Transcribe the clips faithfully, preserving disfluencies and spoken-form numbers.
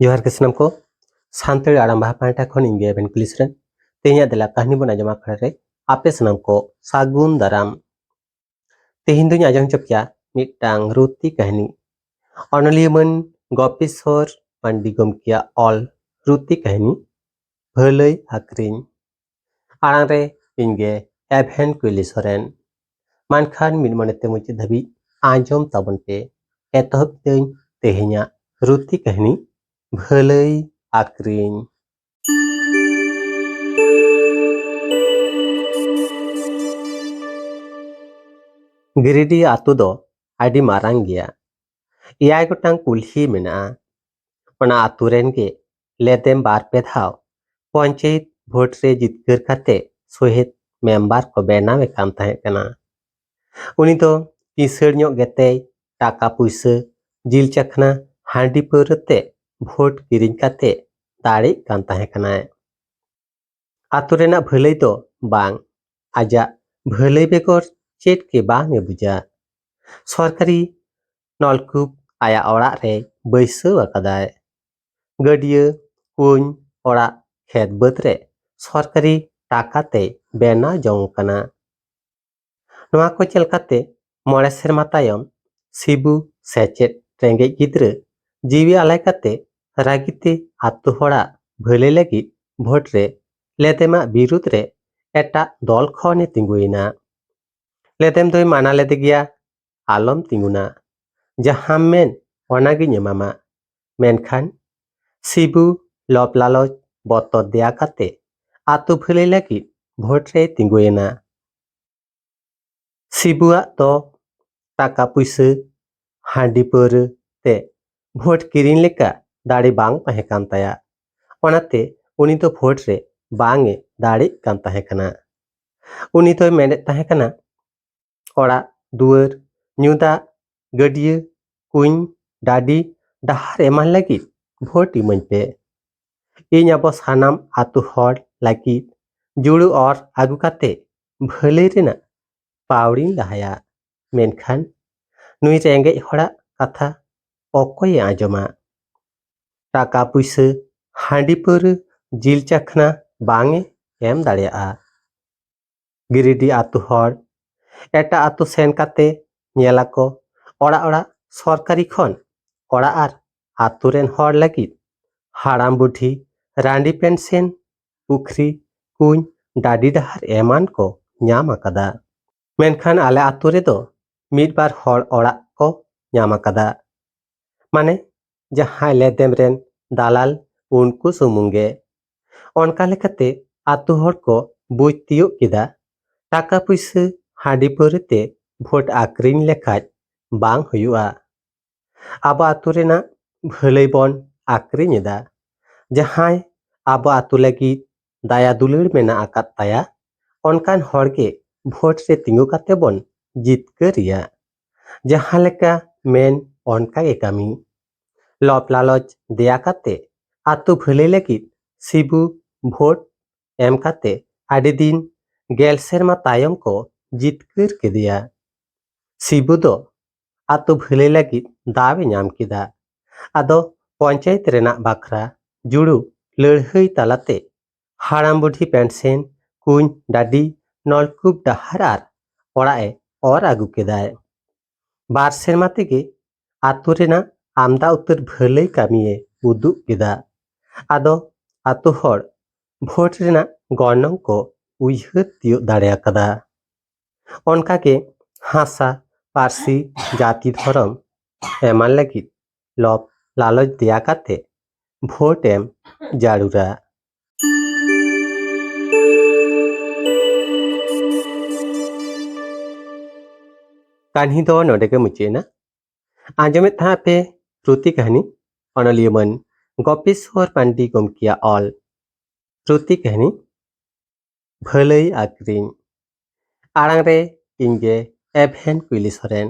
ᱡᱚᱦᱟᱨ ᱜᱮ ᱥᱟᱱᱟᱢ ᱠᱚ, ᱥᱟᱱᱛᱟᱲᱤ ᱟᱲᱟᱝ ᱵᱟᱦᱟ ᱯᱟᱦᱴᱟ ᱠᱷᱚᱱ ᱤᱧ ᱜᱮ ᱮᱵᱷᱮᱱ ᱠᱩᱞᱤ ᱥᱚᱨᱮᱱ᱾ ᱛᱮᱦᱮᱧᱟᱜ ᱫᱮᱞᱟ ᱠᱟᱹᱦᱱᱤ ᱵᱚᱱ ᱟᱸᱡᱚᱢ ᱟᱠᱷᱲᱟ ᱨᱮ ᱟᱯᱮ ᱥᱟᱱᱟᱢ ᱠᱚ ᱥᱟᱹᱜᱩᱱ ᱫᱟᱨᱟᱢ᱾ ᱛᱮᱦᱮᱧ ᱫᱚᱧ ᱟᱸᱡᱚᱢ ᱦᱚᱪᱚ ᱯᱮᱭᱟ ᱢᱤᱫᱴᱟᱝ ᱨᱩᱛᱤ ᱠᱟᱹᱦᱱᱤ᱾ ᱚᱱᱚᱞᱤᱭᱟᱹ ᱢᱟᱹᱱ ᱜᱚᱯᱮᱥᱚᱨ ᱢᱟᱱᱰᱤ ᱜᱚᱢᱠᱮᱭᱟᱜ ᱚᱞ ᱨᱩᱛᱤ ᱠᱟᱹᱦᱱᱤ ᱵᱷᱟᱹᱞᱟᱹᱭ ᱟᱹᱠᱷᱨᱤᱧ᱾ ᱟᱲᱟᱝ ᱨᱮ ᱤᱧ ᱜᱮ ᱮᱵᱷᱮᱱ ᱠᱩᱭᱞᱤ ᱥᱚᱨᱮᱱ᱾ ᱢᱮᱱᱠᱷᱟᱱ ᱢᱤᱫ ᱢᱚᱱᱮᱛᱮ ᱢᱩᱪᱟᱹᱫ ᱫᱷᱟᱹᱵᱤᱡ ᱟᱸᱡᱚᱢ ᱛᱟᱵᱚᱱ ᱯᱮ᱾ ᱮᱛᱚᱦᱚᱵ ᱫᱟᱹᱧ ᱛᱮᱦᱮᱧᱟᱜ ᱨᱩᱛᱤ ᱠᱟᱹᱦᱱᱤ ᱵᱷᱟᱹᱞᱟᱹᱭ ᱟᱹᱠᱷᱨᱤᱧ᱾ ᱜᱤᱨᱤᱰᱤ ᱟᱛᱳ ᱫᱚ ᱟᱹᱰᱤ ᱢᱟᱨᱟᱝ ᱜᱮᱭᱟ᱾ ᱮᱭᱟᱭ ᱜᱚᱴᱟᱝ ᱠᱩᱞᱦᱤ ᱢᱮᱱᱟᱜᱼᱟ᱾ ᱚᱱᱟ ᱟᱛᱳ ᱨᱮᱱ ᱜᱮ ᱞᱮᱫᱮᱢ ᱵᱟᱨ ᱯᱮ ᱫᱷᱟᱣ ᱯᱚᱧᱪᱟᱭᱮᱛ ᱵᱷᱳᱴ ᱨᱮ ᱡᱤᱛᱠᱟᱹᱨ ᱠᱟᱛᱮ ᱥᱚᱦᱮᱫ ᱢᱮᱢᱵᱟᱨ ᱠᱚ ᱵᱮᱱᱟᱣᱮ ᱠᱟᱱ ᱛᱟᱦᱮᱸ ᱠᱟᱱᱟ᱾ ᱩᱱᱤ ᱫᱚ ᱠᱤᱥᱟᱹᱬ ᱧᱚᱜ ᱜᱮᱛᱮᱭ ᱴᱟᱠᱟ ᱯᱩᱭᱥᱟᱹ, ᱡᱤᱞ ᱪᱟᱠᱷᱱᱟ, ᱦᱟᱺᱰᱤ ᱯᱟᱹᱣᱨᱟᱹ ᱛᱮ ᱵᱷᱳᱴ ᱠᱤᱨᱤᱧ ᱠᱟᱛᱮ ᱫᱟᱲᱮᱜ ᱠᱟᱱ ᱛᱟᱦᱮᱸ ᱠᱟᱱᱟᱭ᱾ ᱟᱛᱳ ᱨᱮᱱᱟᱜ ᱵᱷᱟᱹᱞᱟᱹᱭ ᱫᱚ ᱵᱟᱝ, ᱟᱡᱟᱜ ᱵᱷᱟᱹᱞᱟᱹᱭ ᱵᱮᱜᱚᱨ ᱪᱮᱫ ᱜᱮ ᱵᱟᱝ ᱮ ᱵᱩᱡᱟ᱾ ᱥᱚᱨᱠᱟᱨᱤ ᱱᱚᱞᱠᱩᱯ ᱟᱭᱟᱜ ᱚᱲᱟᱜ ᱨᱮ ᱵᱟᱹᱭᱥᱟᱹᱣ ᱟᱠᱟᱫᱟᱭ᱾ ᱜᱟᱹᱰᱭᱟᱹ, ᱠᱩᱧ, ᱚᱲᱟᱜ, ᱠᱷᱮᱛ ᱵᱟᱹᱫᱽ ᱨᱮ ᱥᱚᱨᱠᱟᱨᱤ ᱴᱟᱠᱟ ᱛᱮᱭ ᱵᱮᱱᱟᱣ ᱡᱚᱝ ᱠᱟᱱᱟ᱾ ᱱᱚᱣᱟ ᱠᱚ ᱪᱮᱫ ᱞᱮᱠᱟᱛᱮ ᱢᱚᱬᱮ ᱥᱮᱨᱢᱟ ᱛᱟᱭᱚᱢ ᱥᱤᱵᱩ ᱥᱮᱪᱮᱫ ᱨᱮᱸᱜᱮᱡ ᱜᱤᱫᱽᱨᱟᱹ ᱡᱤᱣᱤ ᱟᱞᱟᱭ ᱠᱟᱛᱮ ᱨᱟᱹᱜᱤ ᱛᱮ ᱟᱛᱳ ᱦᱚᱲᱟᱜ ᱵᱷᱟᱹᱞᱟᱹᱭ ᱞᱟᱹᱜᱤᱫ ᱵᱷᱳᱴ ᱨᱮ ᱞᱮᱫᱮᱢᱟᱜ ᱵᱤᱨᱩᱫᱽ ᱨᱮ ᱮᱴᱟᱜ ᱫᱚᱞ ᱠᱷᱚᱱᱮ ᱛᱤᱸᱜᱩᱭᱮᱱᱟ᱾ ᱞᱮᱫᱮᱢ ᱫᱚᱭ ᱢᱟᱱᱟ ᱞᱮᱫᱮ ᱜᱮᱭᱟ, "ᱟᱞᱚᱢ ᱛᱤᱸᱜᱩᱱᱟ, ᱡᱟᱦᱟᱸᱢ ᱢᱮᱱ ᱚᱱᱟᱜᱤᱧ ᱮᱢᱟᱢᱟ᱾" ᱢᱮᱱᱠᱷᱟᱱ ᱥᱤᱵᱩ ᱞᱚᱵᱽ ᱞᱟᱞᱚᱪ ᱵᱚᱛᱚᱨ ᱫᱮᱭᱟ ᱠᱟᱛᱮ ᱟᱛᱳ ᱵᱷᱟᱹᱞᱟᱹᱭ ᱞᱟᱹᱜᱤᱫ ᱵᱷᱳᱴ ᱨᱮᱭ ᱛᱤᱸᱜᱩᱭᱮᱱᱟ᱾ ᱥᱤᱵᱩᱣᱟᱜ ᱫᱚ ᱴᱟᱠᱟ ᱯᱩᱭᱥᱟᱹ, ᱦᱟᱺᱰᱤ ᱯᱟᱹᱣᱨᱟᱹ ᱛᱮ ᱵᱷᱳᱴ ᱠᱤᱨᱤᱧ ᱞᱮᱠᱟ ᱫᱟᱲᱮ ᱵᱟᱝ ᱛᱟᱦᱮᱸ ᱠᱟᱱ ᱛᱟᱭᱟ᱾ ᱚᱱᱟᱛᱮ ᱩᱱᱤ ᱫᱚ ᱵᱷᱳᱴ ᱨᱮ ᱵᱟᱝ ᱮ ᱫᱟᱲᱮᱜ ᱠᱟᱱ ᱛᱟᱦᱮᱸ ᱠᱟᱱᱟ᱾ ᱩᱱᱤ ᱫᱚᱭ ᱢᱮᱱᱮᱫ ᱛᱟᱦᱮᱸ ᱠᱟᱱᱟ, ᱚᱲᱟᱜ ᱫᱩᱣᱟᱹᱨ, ᱧᱩ ᱫᱟᱜ, ᱜᱟᱹᱰᱭᱟᱹ, ᱠᱩᱧ, ᱰᱟᱹᱰᱤ, ᱰᱟᱦᱟᱨ ᱮᱢᱟᱱ ᱞᱟᱹᱜᱤᱫ ᱵᱷᱳᱴ ᱤᱢᱟᱹᱧ ᱯᱮ᱾ ᱤᱧ ᱟᱵᱚ ᱥᱟᱱᱟᱢ ᱟᱛᱳ ᱦᱚᱲ ᱞᱟᱹᱜᱤᱫ ᱡᱩᱲᱩ ᱚᱨ ᱟᱹᱜᱩ ᱠᱟᱛᱮ ᱵᱷᱟᱹᱞᱟᱹᱭ ᱨᱮᱱᱟᱜ ᱯᱟᱹᱣᱲᱤᱧ ᱞᱟᱦᱟᱭᱟ᱾ ᱢᱮᱱᱠᱷᱟᱱ ᱱᱩᱭ ᱨᱮᱸᱜᱮᱡ ᱦᱚᱲᱟᱜ ᱠᱟᱛᱷᱟ ᱚᱠᱚᱭᱮ ᱟᱸᱡᱚᱢᱟ? ᱴᱟᱠᱟ ᱯᱩᱭᱥᱟᱹ, ᱦᱟᱺᱰᱤ ᱯᱟᱹᱣᱨᱟᱹ, ᱡᱤᱞ ᱪᱟᱠᱷᱱᱟ ᱵᱟᱝ ᱮ ᱮᱢ ᱫᱟᱲᱮᱭᱟᱜᱼᱟ᱾ ᱜᱤᱨᱤᱰᱤ ᱟᱹᱛᱩ ᱦᱚᱲ ᱮᱴᱟᱜ ᱟᱹᱛᱩ ᱥᱮᱱ ᱠᱟᱛᱮ ᱧᱮᱞ ᱟᱠᱚ ᱚᱲᱟᱜ ᱚᱲᱟᱜ ᱥᱚᱨᱠᱟᱨᱤ ᱠᱷᱚᱱ ᱚᱲᱟᱜ ᱟᱨ ᱟᱹᱛᱩ ᱨᱮᱱ ᱦᱚᱲ ᱞᱟᱹᱜᱤᱫ ᱦᱟᱲᱟᱢ ᱵᱩᱰᱷᱤ, ᱨᱟᱺᱰᱤ ᱯᱮᱱᱥᱮᱱ, ᱯᱩᱠᱷᱨᱤ, ᱠᱩᱧ, ᱰᱟᱹᱰᱤ ᱰᱟᱦᱟᱨ ᱮᱢᱟᱱ ᱠᱚ ᱧᱟᱢ ᱟᱠᱟᱫᱟ᱾ ᱢᱮᱱᱠᱷᱟᱱ ᱟᱞᱮ ᱟᱹᱛᱩ ᱨᱮᱫᱚ ᱢᱤᱫ ᱵᱟᱨ ᱦᱚᱲ ᱚᱲᱟᱜ ᱠᱚ ᱧᱟᱢ ᱟᱠᱟᱫᱟ᱾ ᱢᱟᱱᱮ ᱡᱟᱦᱟᱸᱭ ᱞᱮᱫᱮᱢ ᱨᱮᱱ ᱫᱟᱞᱟᱞ ᱩᱱᱠᱩ ᱥᱩᱢᱩᱝ ᱜᱮ᱾ ᱚᱱᱠᱟ ᱞᱮᱠᱟᱛᱮ ᱟᱹᱛᱩ ᱦᱚᱲ ᱠᱚ ᱵᱩᱡᱽ ᱛᱤᱭᱳᱜ ᱠᱮᱫᱟ, ᱴᱟᱠᱟ ᱯᱩᱭᱥᱟᱹ ᱦᱟᱺᱰᱤ ᱯᱟᱹᱣᱨᱟᱹ ᱛᱮ ᱵᱷᱳᱴ ᱟᱹᱠᱷᱨᱤᱧ ᱞᱮᱠᱷᱟᱡ ᱵᱟᱝ ᱦᱩᱭᱩᱜᱼᱟ᱾ ᱟᱵᱚ ᱟᱹᱛᱩ ᱨᱮᱱᱟᱜ ᱵᱷᱟᱹᱞᱟᱹᱭ ᱵᱚᱱ ᱟᱹᱠᱷᱨᱤᱧ ᱮᱫᱟ᱾ ᱡᱟᱦᱟᱸᱭ ᱟᱵᱚ ᱟᱹᱛᱩ ᱞᱟᱹᱜᱤᱫ ᱫᱟᱭᱟ ᱫᱩᱞᱟᱹᱲ ᱢᱮᱱᱟᱜ ᱟᱠᱟᱫ ᱛᱟᱭᱟ, ᱚᱱᱠᱟᱱ ᱦᱚᱲ ᱜᱮ ᱵᱷᱳᱴ ᱨᱮ ᱛᱤᱸᱜᱩ ᱠᱟᱛᱮ ᱵᱚᱱ ᱡᱤᱛᱠᱟᱹᱨ ᱮᱭᱟ᱾ ᱡᱟᱦᱟᱸ ᱞᱮᱠᱟ ᱢᱮᱱ ᱚᱱᱠᱟ ᱜᱮ ᱠᱟᱹᱢᱤ᱾ ᱞᱚᱵ ᱞᱟᱞᱚᱪ ᱫᱮᱭᱟ ᱠᱟᱛᱮ ᱟᱹᱛᱩ ᱵᱷᱟᱹᱞᱟᱹᱭ ᱞᱟᱹᱜᱤᱫ ᱥᱤᱵᱩ ᱵᱷᱳᱴ ᱮᱢ ᱠᱟᱛᱮ ᱟᱹᱰᱤ ᱫᱤᱱ ᱜᱮᱞ ᱥᱮᱨᱢᱟ ᱛᱟᱭᱚᱢ ᱠᱚ ᱡᱤᱛᱠᱟᱹᱨ ᱠᱮᱫᱮᱭᱟ᱾ ᱥᱤᱵᱩ ᱫᱚ ᱟᱹᱛᱩ ᱵᱷᱟᱹᱞᱟᱹᱭ ᱞᱟᱹᱜᱤᱫ ᱫᱟᱣ ᱮ ᱧᱟᱢ ᱠᱮᱫᱟ᱾ ᱟᱫᱚ ᱯᱚᱧᱪᱟᱭᱮᱛ ᱨᱮᱱᱟᱜ ᱵᱟᱠᱷᱨᱟ ᱡᱩᱲᱩ ᱞᱟᱹᱲᱦᱟᱹᱭ ᱛᱟᱞᱟᱛᱮ ᱦᱟᱲᱟᱢ ᱵᱩᱰᱷᱤ ᱯᱮᱱᱥᱮᱱ, ᱠᱩᱧ, ᱰᱟᱹᱰᱤ, ᱱᱚᱞᱠᱩᱯ, ᱰᱟᱦᱟᱨ ᱟᱨ ᱚᱲᱟᱜ ᱮ ᱚᱨ ᱟᱹᱜᱩ ᱠᱮᱫᱟᱭ᱾ ᱵᱟᱨ ᱥᱮᱨᱢᱟ ᱛᱮᱜᱮ ᱟᱹᱛᱩ ᱨᱮᱱᱟᱜ ᱟᱢᱫᱟ ᱩᱛᱟᱹᱨ ᱵᱷᱟᱹᱞᱟᱹᱭ ᱠᱟᱹᱢᱤᱭᱮ ᱩᱫᱩᱜ ᱠᱮᱫᱟ᱾ ᱟᱫᱚ ᱟᱹᱛᱩ ᱦᱚᱲ ᱵᱷᱳᱴ ᱨᱮᱱᱟᱜ ᱜᱚᱱᱚᱝ ᱠᱚ ᱩᱭᱦᱟᱹᱨ ᱛᱤᱭᱳᱜ ᱫᱟᱲᱮ ᱟᱠᱟᱫᱟ᱾ ᱚᱱᱠᱟᱜᱮ ᱦᱟᱥᱟ, ᱯᱟᱹᱨᱥᱤ, ᱡᱟᱹᱛᱤ, ᱫᱷᱚᱨᱚᱢ ᱮᱢᱟᱱ ᱞᱟᱹᱜᱤᱫ ᱞᱚᱵ ᱞᱟᱞᱚᱪ ᱫᱮᱭᱟ ᱠᱟᱛᱮ ᱵᱷᱳᱴ ᱮᱢ ᱡᱟᱹᱨᱩᱲᱟ᱾ ᱠᱟᱹᱦᱱᱤ ᱫᱚ ᱱᱚᱰᱮ ᱜᱮ ᱢᱩᱪᱟᱹᱫ ᱮᱱᱟ᱾ ᱟᱸᱡᱚᱢᱮᱫ ᱛᱟᱦᱮᱸ ᱯᱮ ᱥᱨᱩᱛᱤ ᱠᱟᱹᱦᱱᱤ, ᱚᱱᱚᱞᱤᱭᱟᱹ ᱢᱟᱹᱱ ᱜᱚᱯᱮᱥᱣᱚᱨ ᱢᱟᱱᱰᱤ ᱜᱚᱢᱠᱮᱭᱟᱜ ᱚᱞ᱾ ᱥᱨᱩᱛᱤ ᱠᱟᱹᱦᱱᱤ ᱵᱷᱟᱹᱞᱟᱹᱭ ᱟᱹᱠᱷᱨᱤᱧ᱾ ᱟᱲᱟᱝ ᱨᱮ ᱤᱧ ᱜᱮ ᱮᱵᱷᱮᱱ ᱠᱩᱭᱞᱤ ᱥᱚᱨᱮᱱ᱾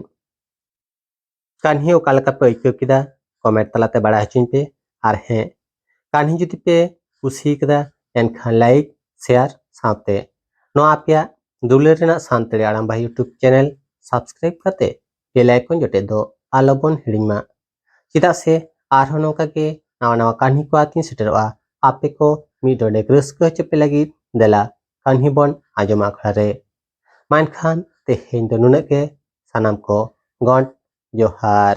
ᱠᱟᱹᱦᱱᱤ ᱚᱠᱟ ᱞᱮᱠᱟ ᱯᱮ ᱟᱹᱭᱠᱟᱹᱣ ᱠᱮᱫᱟ, ᱠᱚᱢᱮᱱᱴ ᱛᱟᱞᱟᱛᱮ ᱵᱟᱲᱟᱭ ᱦᱚᱪᱚᱧ ᱯᱮ᱾ ᱟᱨ ᱦᱮᱸ, ᱠᱟᱹᱦᱱᱤ ᱡᱩᱫᱤ ᱯᱮ ᱠᱩᱥᱤ ᱠᱟᱫᱟ, ᱮᱱᱠᱷᱟᱱ ᱞᱟᱭᱤᱠ, ᱥᱮᱭᱟᱨ ᱥᱟᱶᱛᱮ ᱱᱚᱣᱟ ᱟᱯᱮᱭᱟᱜ ᱫᱩᱞᱟᱹᱲ ᱨᱮᱱᱟᱜ ᱥᱟᱱᱛᱟᱲᱤ ᱟᱲᱟᱝ ᱵᱟᱦᱟ YouTube ᱪᱮᱱᱮᱞ ᱥᱟᱵᱥᱠᱨᱟᱭᱤᱵ ᱠᱟᱛᱮ ᱵᱮᱞ ᱟᱭᱠᱚᱱ ᱡᱚᱴᱮᱫ ᱫᱚ ᱟᱞᱚ ᱵᱚᱱ ᱦᱤᱲᱤᱧ ᱢᱟ᱾ ᱪᱮᱫᱟᱜ ᱥᱮ ᱟᱨᱦᱚᱸ ᱱᱚᱝᱠᱟ ᱜᱮ ᱱᱟᱣᱟ ᱱᱟᱣᱟ ᱠᱟᱹᱦᱱᱤ ᱠᱚ ᱟᱛᱮᱧ ᱥᱮᱴᱮᱨᱚᱜᱼᱟ᱾ ᱟᱯᱮ ᱠᱚ ᱢᱤᱫ ᱰᱚᱸᱰᱮᱠ ᱨᱟᱹᱥᱠᱟᱹ ᱦᱚᱪᱚ ᱯᱮ ᱞᱟᱹᱜᱤᱫ ᱫᱮᱞᱟ ᱠᱟᱹᱦᱱᱤ ᱵᱚᱱ ᱟᱸᱡᱚᱢᱟ ᱟᱠᱷᱲᱟ ᱨᱮ᱾ ᱢᱟ ᱮᱱᱠᱷᱟᱱ ᱛᱮᱦᱮᱧ ᱫᱚ ᱱᱩᱱᱟᱹᱜ ᱜᱮ᱾ ᱥᱟᱱᱟᱢ ᱠᱚ ᱜᱚᱰ ᱡᱚᱦᱟᱨ᱾